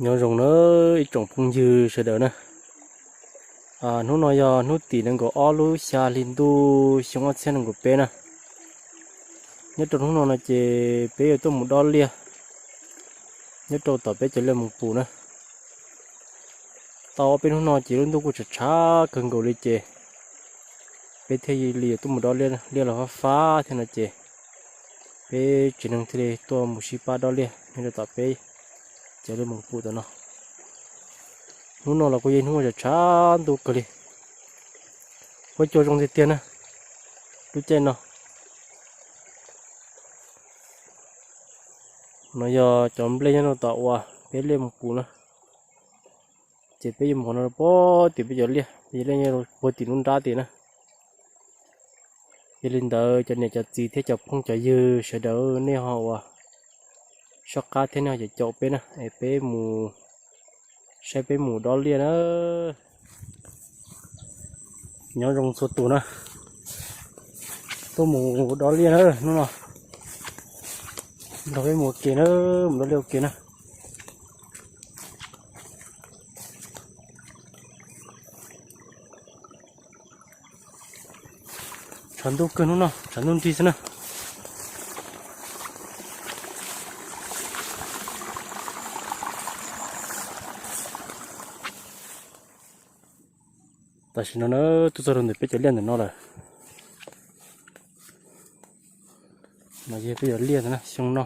Nyob zoo na ib tsoom phooj ywg sawv daws na. Hnub no yog hnub tim nees nkaum ob lub xya hli ntuj xyoo ob txhiab nees nkaum peb na. Nyob rau hnub no no ces peb yuav tuaj mus dob liaj nyob rau tom peb cov liaj Moos Pus na. Tau ob peb hnub no ces lub ntuj kuj tshav tshav kawg nkaus li ces peb thiaj li yuav tuaj mus dob liaj, liaj los fab fab thiab no ces peb tsev neeg thiaj li tuaj mus sib pab dob liaj nyob rau tom peb cov liaj Moos Pus tom no. Hnub no los kuj yog hnub tshav tshav ntuj kawg li, huab cua zoo tiag tiag na lub caij no. No yog cov nplej nyob rau tom uas peb liaj Moos Pus na. Ces peb yuav mus no puag tim peb cov liaj, peb cov liaj nyob puag tim lub nrab tid na. Yog li ntawd cov niam cov txiv thiab cov phooj cov ywg sawv daws nej ho uas soj qab thiab nej ho caum caum peb na es peb mus, saib peb mus dob liaj na. Nyob zoo txhua tus na, tuaj mus dob liaj na hnub no, nrog peb mus ua ke na, mus dob liaj ua ke na. Tshav ntuj kawg hnub no, tshav ntuj nrig xwb na. Tam sim no na, tuaj txog rau ntawm peb cov liaj ntawm no lawm. No yog peb cov liaj ntawm no, xyoo no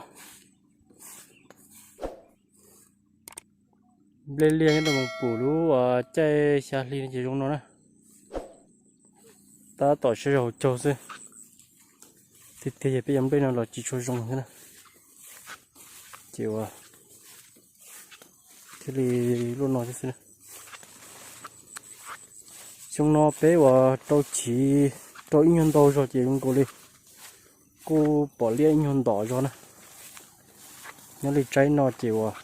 nplej liaj nyob rau Moos Pus lub caij xya hli no ces zoo no na. Tab tom sib zog caug xwb, tiag tiag yog peb cov nplej no los tsis tshua zoo thiab na. Ces uas thiaj li luaj no thiab xwb. Xyoo no peb uas rau chiv rau ib nyuag ntau zog ces zoo nkaus li kuj pom liaj ib nyuag ntom zog na. Nyob li tsaib no ces uas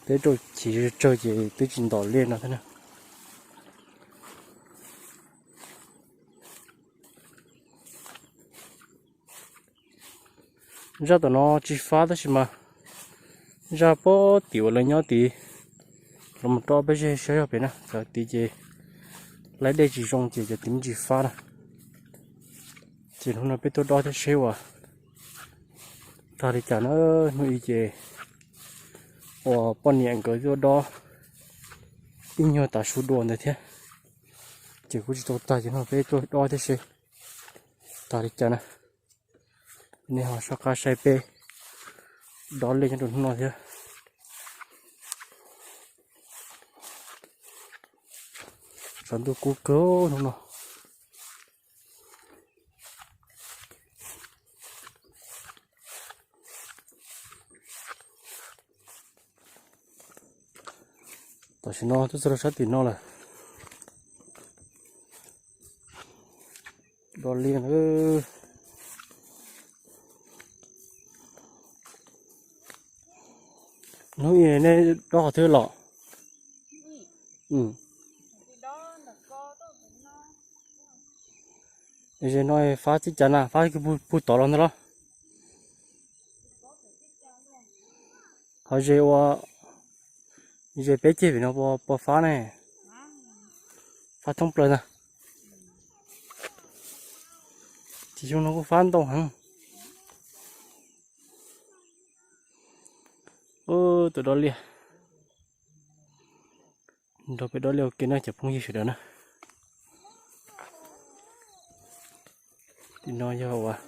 peb rau chiv tsawg ces twb tsis ntom liaj no thiab na. Zaj tom no tsis fab tab sis mas zaj puag tim uas lawv nyob tid los mus rau peb zej siab zog pem na, cov tid ces laib dej tsis zoo ces cov tid tsis fab na. Ces hnub no peb tuaj dob thiab seb uas tag li cas na. Hnub ib ces uas poj niam nkawd tuaj dob ib nyuag tav su dua ntawd thiab, ces kuj tsis tau tag ces no peb tuaj dob thiab seb tag li cas na. Nej ho soj qab saib peb dob liaj nyob rau hnub no thiab. Tshav ntuj kub kawg hnub no. Tam sim no twb txog rau sab tim no lawm. Dob liaj. Hnub ib nej dob qhov twg los? Ze no fab txij cas na, fab puag tod los ntag los? Ho ze ua, ze peb ceg vim no puas fab ne? Fab thoob plaws ntag. Ces xyoo no kuj fab ntau heev. Tus dob liaj, nrog peb dob liaj ua ke na cov phooj ywg sawv daws na. Tim no yog uas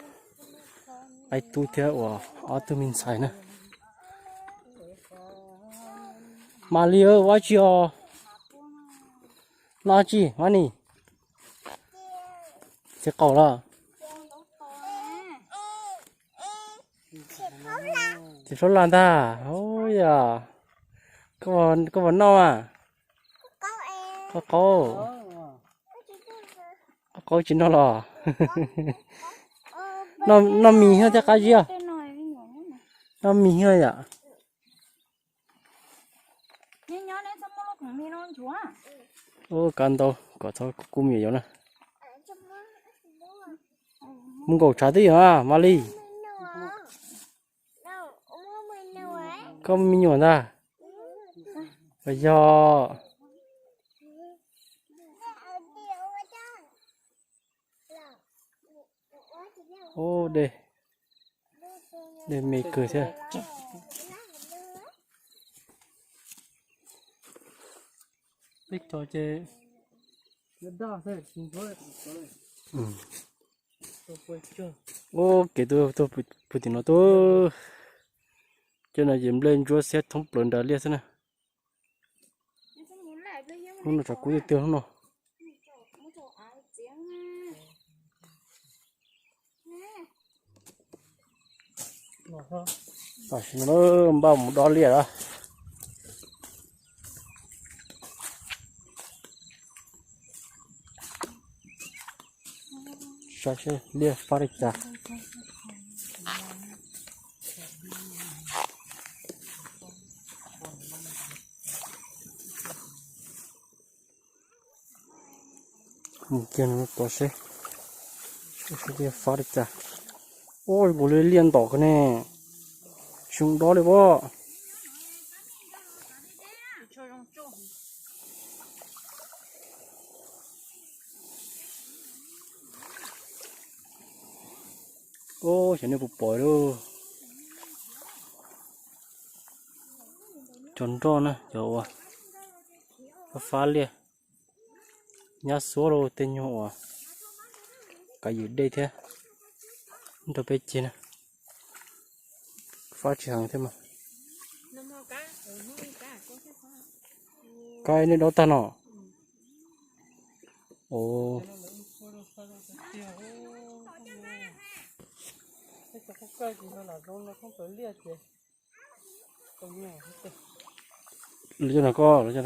Aib Tub thiab uas ob tug me ntxhais na. Mas Li, ua dab tsi os? Noj dab tsi mas ni? Txiv qaub los? Txiv faub las ntag. Ub yam, koj puas noj mas? Qaub qaub. Qaub qaub tsis noj los? Noj mis thiab thiaj qab zib. Noj mis thiab yam. Ub, kab ntau kom txhob kub me nyuam yaus na. Mus nkaum tshav twb yog mas Li. Koj me nyuam ntag. Yog. Ub, dej, dej me kawg thiab. Peb cov ces ub, kev tuaj puag tim no tuaj. Cov no ces nplej ntsuab xiab thoob plaws nram liaj xwb na. Hnub no tshav kub tiag tiag hnub no. Tam sim no npaj mus dob liaj lawm. Saib seb liaj fab li cas. Mus kiag no tod seb, seb liaj fab li cas. Ub, nkaus li liaj ntom kawg ne. Tsis zoo dob li as. Ub, xyov nej puas pom lauj. Cov nroj na, cov uas fab liaj, nyab xuab rau tej nyuag uas kav ywm dej thiab nrog peb ceg na. Fab tsis heev thiab mas. Kab nej dob tag no. Ov, lawv cov no koj, lawv cov no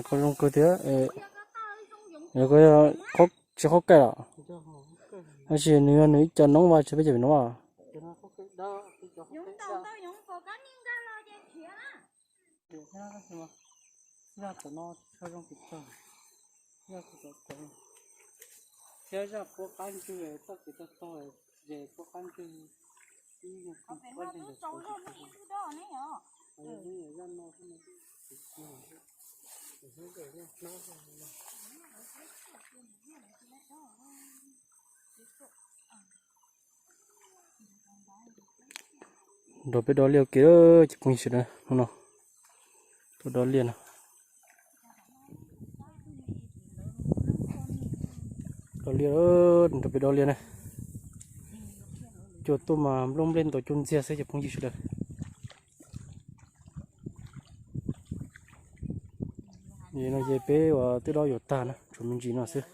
koj zoo kawg thiab. Tsis qhov kaij los? Tab sis nws yog nws ib co noob mas tsis peb cov pem no. Yog tom no tshaj zoo pes tsawg, yog tom tom thiab zaj puab qab ntswg, txoj kev tog tog, zej puab qab ntswg, ib nyuag qab ntswg. Nrog peb dob liaj ua ke ces phooj ywg sawv daws, hnub no tuaj dob liaj no. Dob liaj, nrog peb dob liaj na. Cua tuaj mas nplooj nplej ntau cuag ntxiag xwb ces phooj ywg sawv daws. Nim no ces peb uas twb dob yuav tag na, tshuav me ntsis no xwb.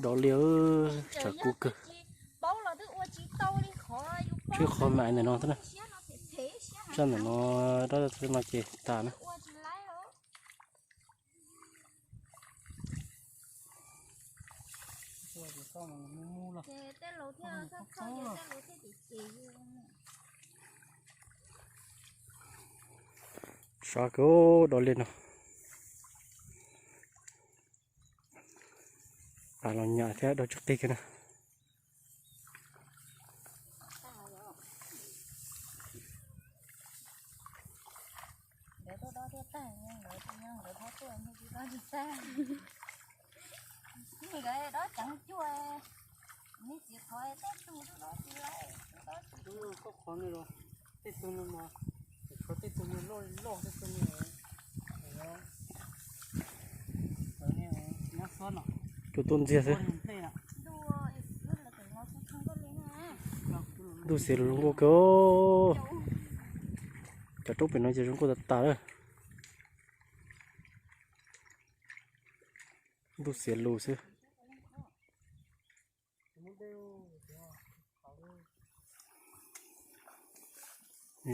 Dob liaj, tshav kub kawg. Tshuav qhov me ntawm no xwb na. Zaj ntawm no, dob no ces tas na. Sab kawg dob liaj no. Los nyam thiab dob tsis qig kiag na. Cua tuaj ntxiag xwb. Ntuj xiav lus zoo nkauj kawg. Cov roob pem no ces zoo nkauj tas tas lawm. Ntuj xiav lus xwb.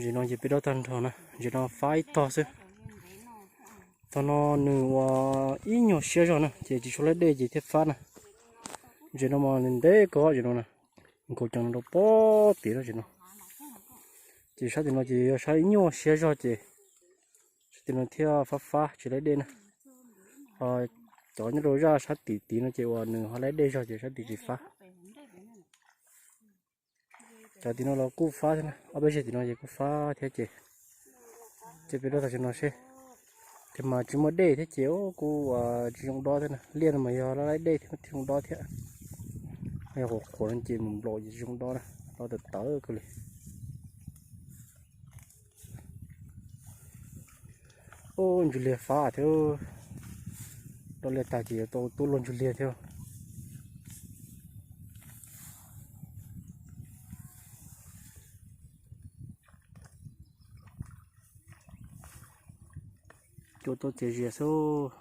Zim no ces peb dob tag nrho na, zim no fab ib tog xwb. Tog no nws ua ib nyuag siab zog na ces tsis tshua laib dej ces thiaj fab na. Zem no mas ntev kawg zem no na, nkaus cov no rau pob tim no zem no. Ces sab tim no ces yog sab ib nyuag siab zog ces sab tim no thiaj fab fab tsis laib dej na. Ho cov nyob rau zaj sab tim tid no ces uas nws ho laib dej zog ces sab tim tsis fab. Cov tim no los kuj fab thiab na, ob peb zeg tim no ces kuj fab thiab ces, ces peb rau tam sim no seb. Ces mas tsis muaj dej thiab ces kuj tsis zoo dob thiab na, liaj no mas yog laib dej thiab thiaj zoo dob thiab. Yog qhuav qhuav no ces mus nplaum ces tsis zoo dob na, dob tawv tawv kawg li. Ub, ntsuj liag fab thiab. Dob liaj tag ces yuav tau tuaj luaj ntsuj liag thiab. Cua tuaj txias zias xwb.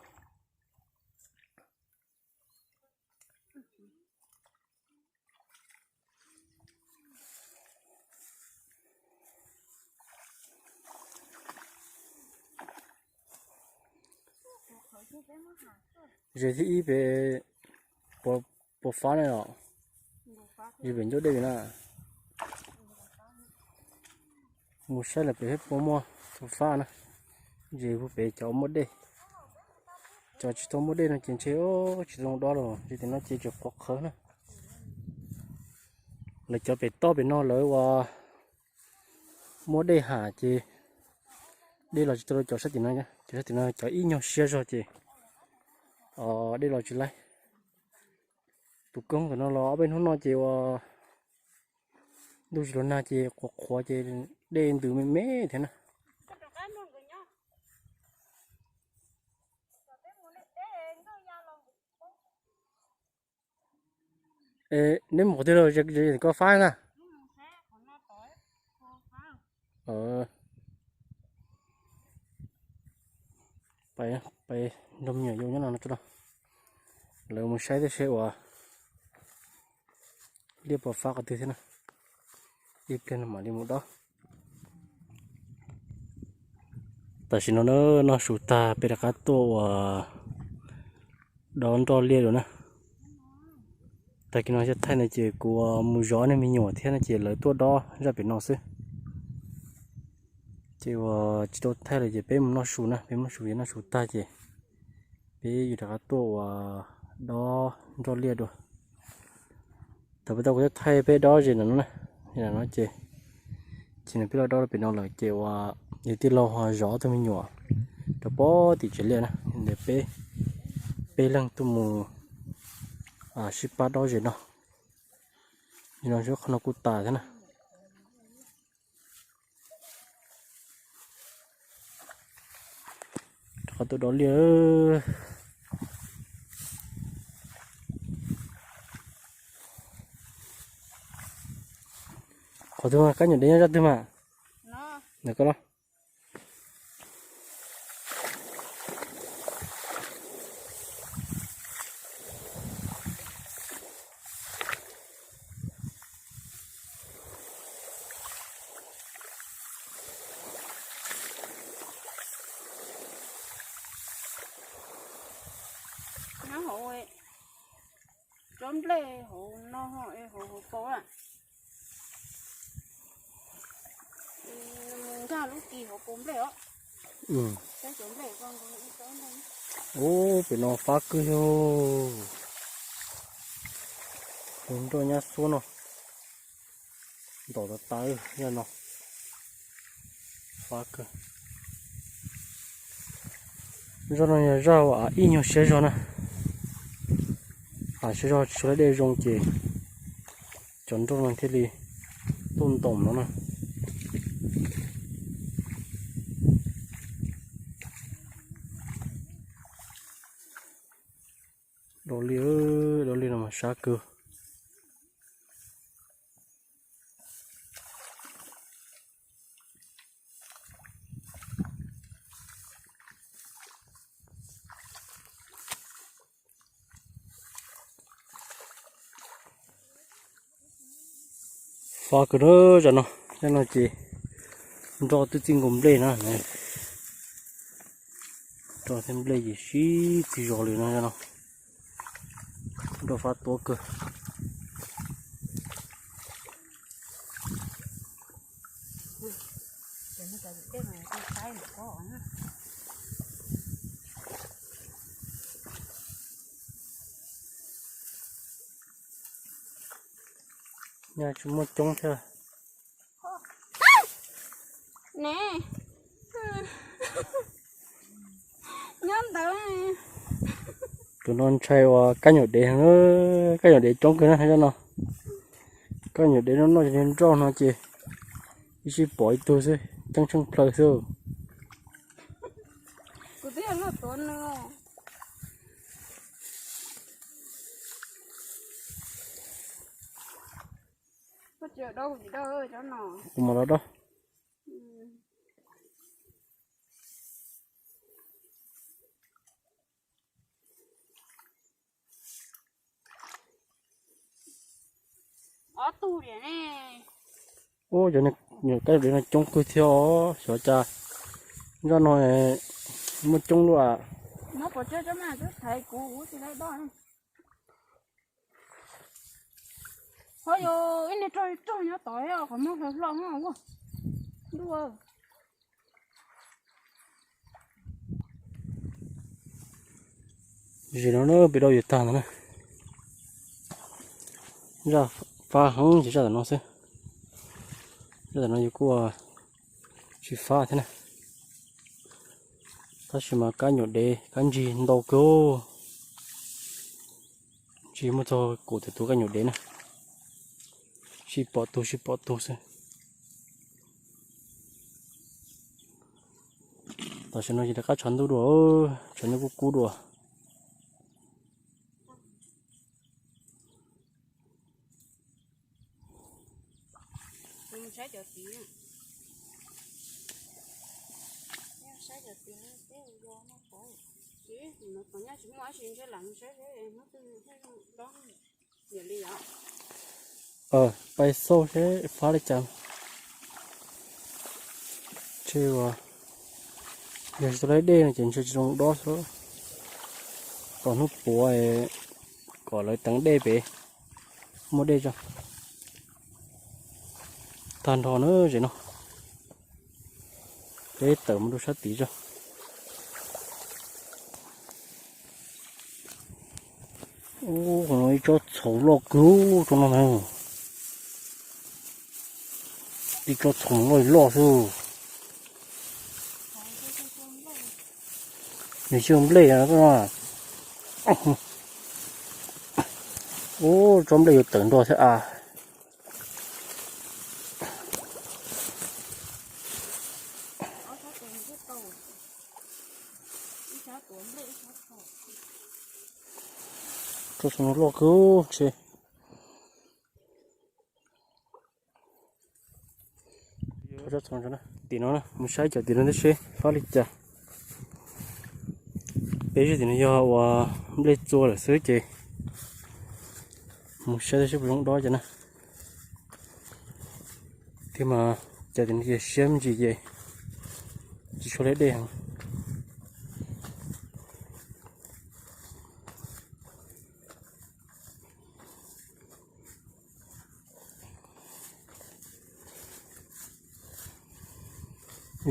Ze thib ib pem puas fab na os? Ze pem ncauj dej na. Mus saib lawm pem thiab puas muaj tus fab na. Ze hu pem cov muaj dej. Cov tsis tau muaj dej no ces ntshe tsis tau dob los, ze tim no ces tseem qhuav qhawv na. Lawv cov pem toj pem no lawv ua muab dej ham ces dej los tsis tau rau cov sab tim no, cov sab tim no cov ib nyuag siab zog ces dej los tsis laib. Tus koob ntawm no los ob peb hnub no ces ua ntuj tsis los nag ces qhuav qhuav ces dej ntws me me thiab na. Neb mus qhov twg los koj fab na? Pais, pais nrog me nyuam yau nyob no no. Lawv mus saib thiab seb ua liaj puas fab qhov twg thiab na. Ib pliag no mam li mus dob. Tam sim no noj su tag peb rov qab tuaj ua dob nroj liaj dua na. Tag kis no thiaj thaij no ces kuv mus zov nej me nyuam thiab no ces lawv tuaj dob zaj pem no xwb. Ces ua tsis tau thaij lawm ces peb mus noj su na, peb mus noj su, noj su tag ces peb yuav rov qab tuaj ua dob nroj liaj dua. Thaum peb tau kuv thiaj thaij peb dob ze no na, no ces, ces nws peb los dob rau pem no lawm ces ua yog tij laug ho zov tus me nyuam rau pob tim tsev liaj na, ntawd peb, peb leeg tuaj mus sib pab dob ze no. Ze no qhov no kuj tas thiab na. Rov qab tuaj dob liaj. Qhov twg mas kab nyuam dev nyob zaj twg mas? Ntawm koj los. Nyob hauv tsob nplej hauv no, hauv hauv paus na. Nkag lub kis hauv paus nplej os. Ub, pem no fab kawg yog, tus nroj nyab xuab no, ntaus tas tas no. Fab kawg. Zaj no yog zaj ib nyuag siab zog na. Siab zog tsis tshua laib dej zoo ces cov nroj no thiaj li tuaj ntoos no na. Dob liaj, dob liaj no mas sab kawg. Fab kawg na, zaj no, zaj no ces nroj twb txij nkaus nplej na. Roj thiab nplej ces sib txig zos li no no. Roj fab tuab kawg. Nyaj tsis muaj coob thiab. Ne, nyob ntawd. Tus no ntshai uas kab nyuam dev, kab nyuam dev coob kawg na zaj no. Kab nyuam dev no noj cov niag nroj no ces ib sij pom ib tug xwb, ceeb tsheej plhaw xwb. Kuv twb yog luag tuav nws. Koj tsis do kuv tsis do cov no. Kuv mam los do. Ob tug li ne. Ub, cov niag kab dev no coob kawg thiab os, xyov cas zaj no muaj coob luaj. Muab pov tseg tso mas, twb thaiv kuv, kuv tsis tau do. Ho yog ib niag rog rog nyob tod, qhov muag hlo hlo no. Ntuj. Zim no na pem rau yus tag ntawd na. Zaj fab heev ces zaj tom no xwb. Zaj tom no yus kuj tsis fab thiab na. Tab sis mas kab nyuam dev kab ntsig ntau kawg. Ntsig muaj txog kaum tawm tus kab nyuam dev na. Sib pom tug sib pom tug xwb. Tam sim no ces rov qab tshav ntuj dua, tshav ntuj kub kub dua. Pais xauj seb fab li cas. Ntshe uas yog tsis tau laib dej no ces ntshe tsis zoo dob xwb. Tos hnub puav kom lawv teev dej pem, muaj dej tso. Tag nrho na zem no. Peb tawm mus rau sab tid tso. Ub, qhov no ib tsob txhoov loj kawg tsob no na. Ib tsob txhoov loj loj xwb. Nws xyaw nplej no. Ub, tsob nplej yuav tawm nrho thiab a. Tsob txhoov no loj kawg ntshe. Tim no mus saib cov tim no tib seb fab li cas. Peb zej tim no yog uas nplej txua lawm xwb ces mus saib tib seb puas zoo dob cov na. Thiab mas cov tim no ces siab me ntsis ces tsis tshua laib dej heev.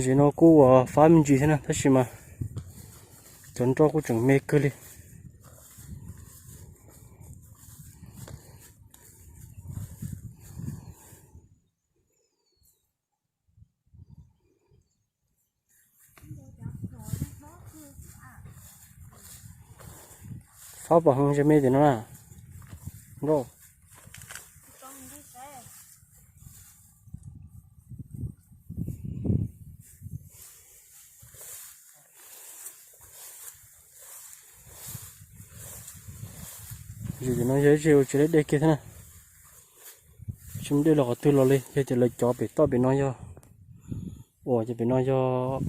Zem no kuj uas fab me ntsis thiab na tab sis mas cov nroj kuj tseem me kawg li. Fab pom heev ze me tim no na. Nkauj. Zem tim no yog ib zej uas tsis laib dej kiag thiab na. Tsis muaj dej los qhov twg los li, yog tias lawv cov pem toj pem no yog, uas cov pem no yog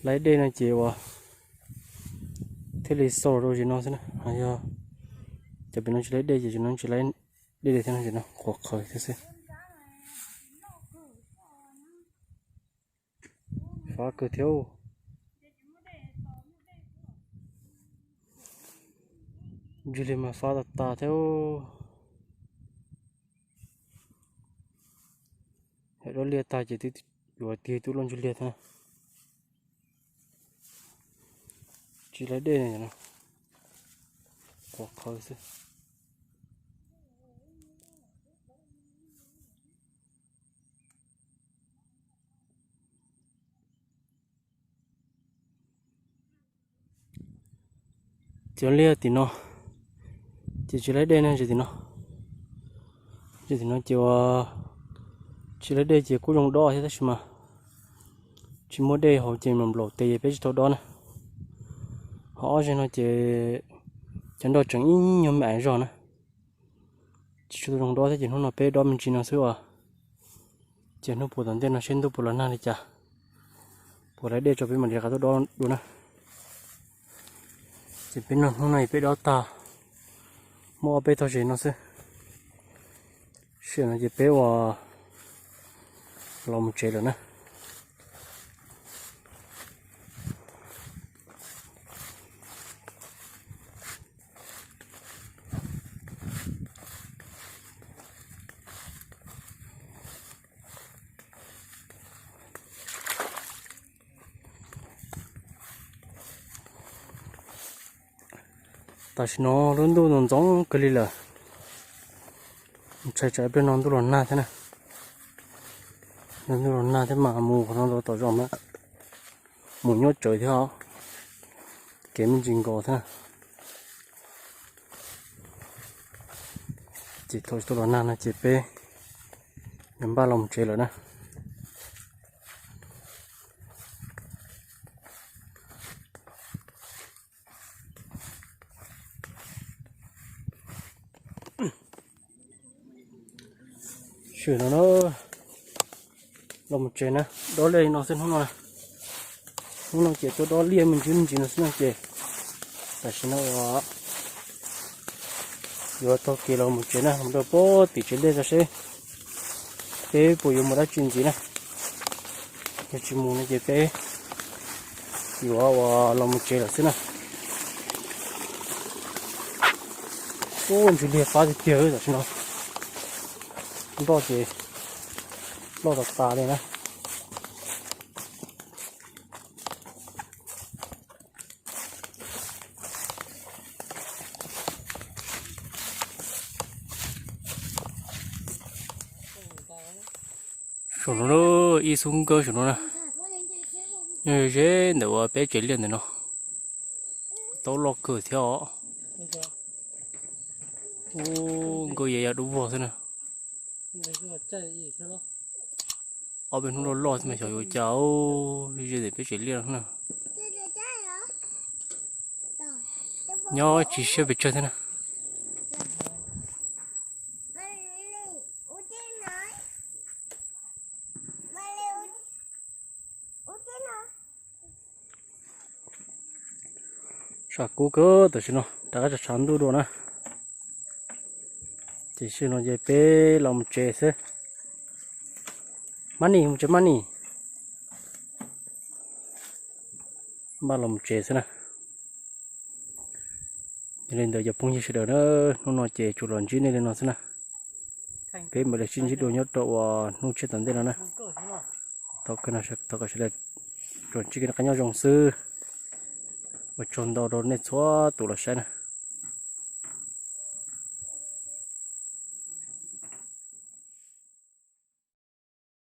laib dej no ces uas thiaj li xauj los rau zem no xwb na. Yog cov pem no tsis laib dej ces zem no tsis laib dej li thiab no, zem no qhuav qhawv thiab xwb. Fab kawg thiab. Ntsuj liag mas fab tas tas thiab. Hais dob liaj tag ces twb yuav tig tub loj ntsuj liag thiab na. Tsis laib dej no, quav qhawv xwb. Txiav liaj tim no, ces tsis laib dej na, tim no, tim no ces ua, tsis laib dej ces kuj zoo dob thiab tab sis mas tsis muaj dej hauv ces nplaum tes ces peb tsis tau dob na. Ho ob zeg no ces cov nroj tseem ib nyuag me aiv zog na, tsis tshua zoo dob thiab ces hnub no peb dob me ntsis no xwb as. Ces hnub puas tom ntej no seb ntuj puas los nag li cas, puas laib dej tso peb mam li rov qab tuaj dob dua na. Ces peb no hnub no peb dob tag muaj ob peb tog zes no xwb. Sij hawm no ces peb ua los mus tsev lawm na. Tam sim no lub ntuj ntxoov kawg li lawm, ntshai tsam pliag no ntuj los nag thiab na. Ntuj los nag thiab mas mus qhov no rau tom zos na, mus nyuaj tsawv thiab os, kev me ntsis nkaus thiab na. Ces thaum tsis tau los nag no ces peb yuav npaj los mus tsev lawm na. Sij hawm no na, los mus tsev na, dob liaj li no xwb hnub no. Hnub no ces tuaj dob liaj me ntsis me ntsis no xwb no ces tam sim no yuav taug kev los mus tsev na, mus rau pem tim tsev liaj tso seb peb puas yuav mus dab tsi ntxiv na. Yog tsis mus no ces peb yuav ua los mus tsev lawm xwb na. Ub, ntsuj liag fab tiag tiag tam sim no. Nroj ces loj tas tas li na. Saum no ib xub nkawj saum no na, nyob ze ntawm uas peb tsev liaj ntawm no, tau loj kawg thiab os. Ub, nkawj ya ya dub vog xwb na. Ob peb hnub loj loj xwb mas xyov yuav cas, ze ntawm peb tsev liaj na. Nyob tsis siab pes tsawg thiab na. Sam kub kawg tam sim no, rov qab tshav tshav ntuj dua na. Ces sij hawm no ces peb los mus tsev xwb. Mab nim mus tsev, mab nim. Npaj los mus tsev xwb na. Yog li ntawd cov phooj ywg sawv daws na, hnub no ces tsuas los ntsib nej li no xwb na. Peb mam li sib ntsib dua nyob rau uas hnub tshiab tom ntej no na. Thov kom sawv daws tsuas ntsib kev noj qab nyob zoo xwb. Ua tsaug ntau rau nej txhua tus los saib na.